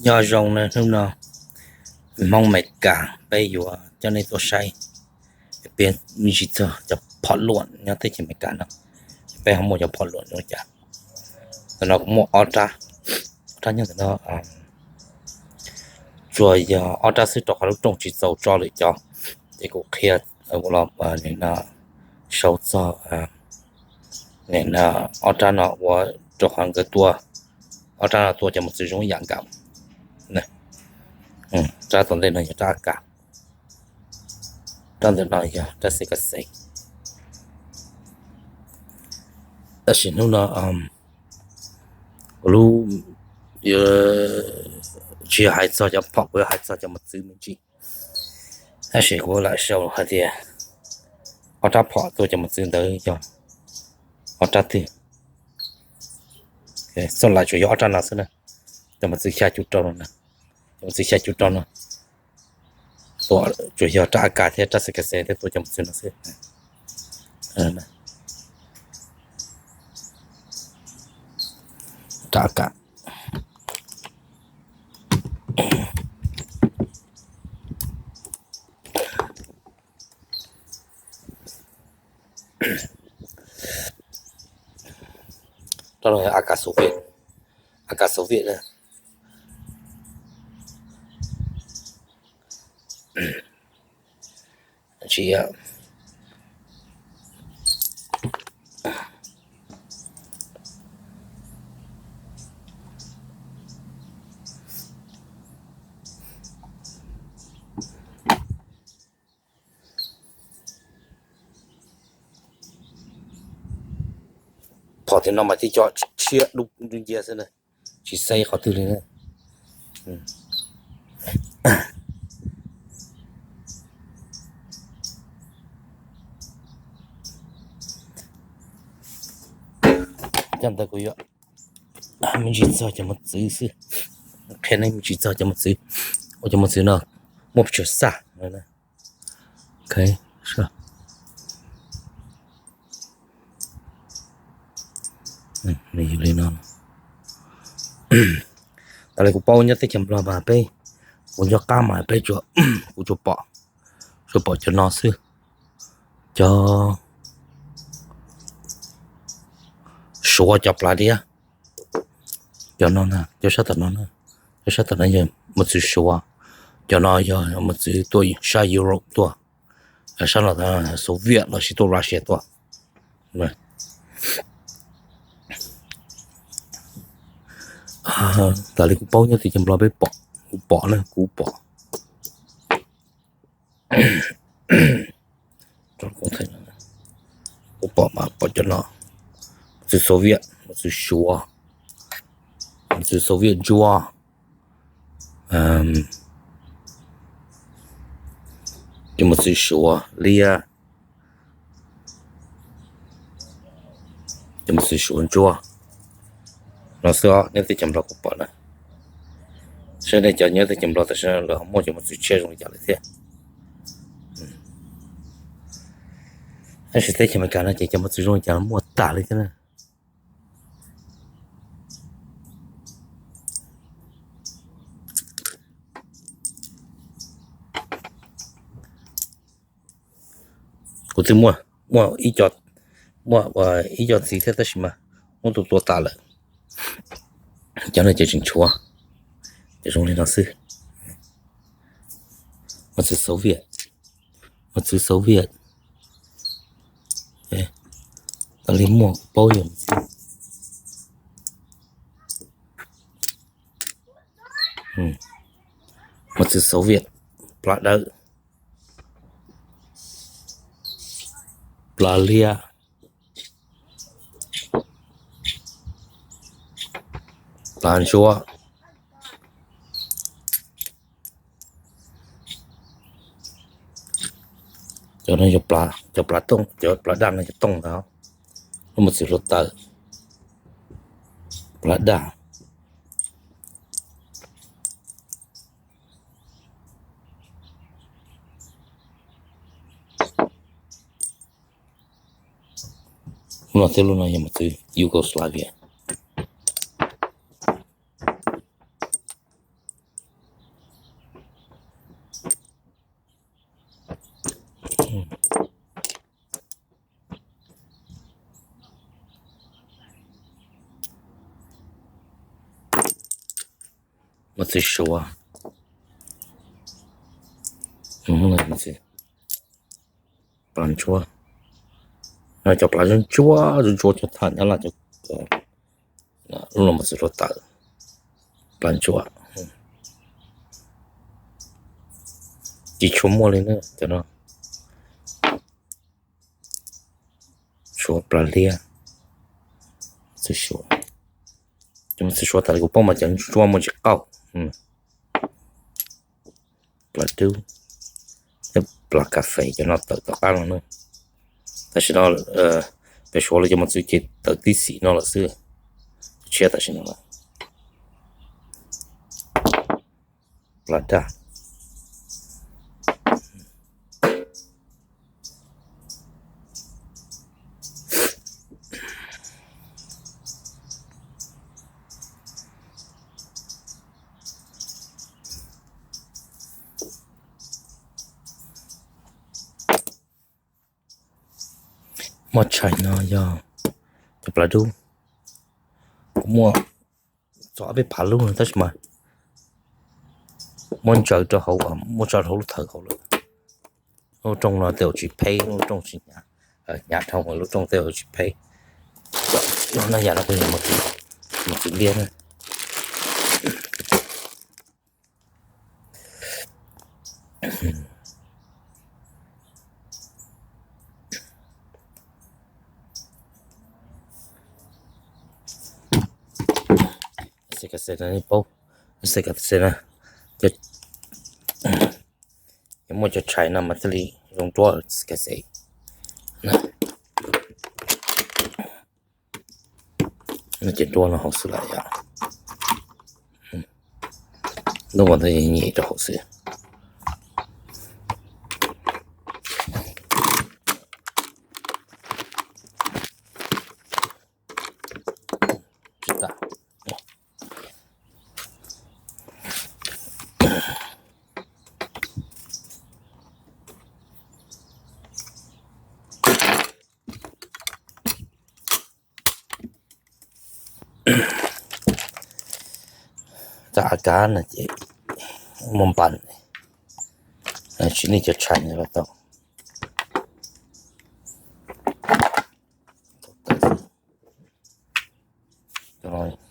Nyob zoo na, hnub no Hmoob Amelikas peb yuav coj nej tuaj saib peb me ntsis txog cov phom luam nyob teb chaws Amelikas no. Peb ho muaj cov phom luam zoo li cas? Ntawm no kuv muaj ob rab, ob rab nyob ntawm no, tsuas yog ob rab xwb rau qhov lub rooj tsis txaus tso lwm cov, ces kuv qhia los sau txog ob rab no ua rau qhov nkawd tua, ob rab no tua cov mos txwv zoo ib yam nkaus. Rab tom ntej no yog rab A K, rab ntawm no yog rab C K C. Tab sis hnub no kuv lub, tsis yog hais txog cov phom, kuv yuav hais txog cov mos txwv me ntsis. Tab sis kuv lam sau hais tias ob rab phom tua cov mos txwv ntawd yog ob rab twg. Txoj lais tsuas yog ob rab no xwb na. Cov mos txwv xya cuv rau no, cov mos txwv xya cuv rau no, tsuas yog rab A K thiab rab C K C thiaj tua cov mos txwv no xwb. Rab A K. Rab no yog A K Soviet, A K Soviet na. Tsis Phom tim no mas tib co tshiab dub ncia xwb na, tsis xaiv qhov twg li na. Cov ntawd kuv yuav me ntsis txog cov mos txwv xwb, qhia nej me ntsis txog cov mos txwv. Ua cov mos txwv no muaj pes tsawg xaj. Nws yog li no. Tas li kuv paub nyob teb chaws Nplog mas peb, kuv nco qab mas peb tsuas, kuv tsuas pom, tsuas pom cov no xwb, cov Suav cov plav diab. Cov no na, cov sab tom no, cov sab tom no yog mos txwv Suav, cov no yog mos txwv tuaj sab Europe tuaj, sab no Soviet los sis tuaj Russia tuaj. Tas li kuv paub nyob teb chaws Nplog peb pom, kuv pom na, kuv pom. Kuv pom mas pom cov no, mos txwv Soviet, mos txwv Suav, mos txwv Soviet ntsuab, cov mos txwv Suav liab, cov mos txwv Suav ntsuab. No xwb os, nyob teb chaws Nplog kuv pom na. Saib nej cov nyob teb chaws Nplog tam sim no lawv ho muaj cov mos txwv tshiab zoo li cas lawm thiab. Tab sis teb chaws Amelikas no ces cov mos txwv zoo li cas los muaj tas li thiab na. Kuv twb muaj, muaj ib co, muaj ib co ntxiv thiab tab sis mas muab tua tua tas lawm. Cov no ces tseem tshuav, ces zoo li no xwb. Mos txwv Soviet, mos txwv Soviet. Tas li muaj kuv paub yog mos txwv Soviet, plav dawb, plav liab, plav ntsuab. Cov no yog plav, cov plav tooj, cov plav daj no yog tooj ntag. Lub mos txwv hluav taws, plav daj. Lub no thiab lub no yog mos txwv Yugoslavia. Mos txwv suav, plas ntsuab, no cov plas ntsuab ntsuab cov thaj nyab laj cov, lub no mos txwv suav tawm, plas ntsuab, tsis tshua muaj li na cov no. Suav plas liab, txwv suav, cov mos txwv suav tas li kuv paub mas cov ntsuab muaj tsis qaub. Plas dub thiab plas kas fes cov no tawm tom qab no na. Tam sim no pem suav lawv cov mos txwv ces tawm tib xim no lawm xwb, tshiab tam sim no lawm. Plas daj. Muaj tshais no yog cov plas dub, kuv muaj txog ob peb phav lub no tab sis mas muab ntsaws rau hauv, muab tso rau hauv lub thawv hauv lawm. Lub rooj no tej zaum tsis pheb, lub rooj tsis hnyav, hnyav dhau lub rooj tej zaum tsis pheb. Lub no yam no kuv yog mos txwv liab na. Xes kas xes no nej paub, xes kas xes no, yog muaj cov tshais no mas thiaj li zoo nruab xes kas xes. No ces nruab no hauv xwb lawm yom. Lub no ntawd nyem rau hauv xwb. Tsis tas. Txaj a kav no ces muaj npas, tsis nej cov tshais los tau.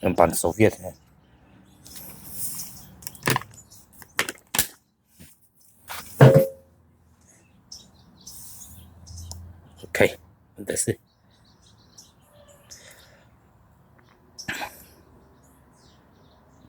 Npas Soviet. Ok, ntawd xwb.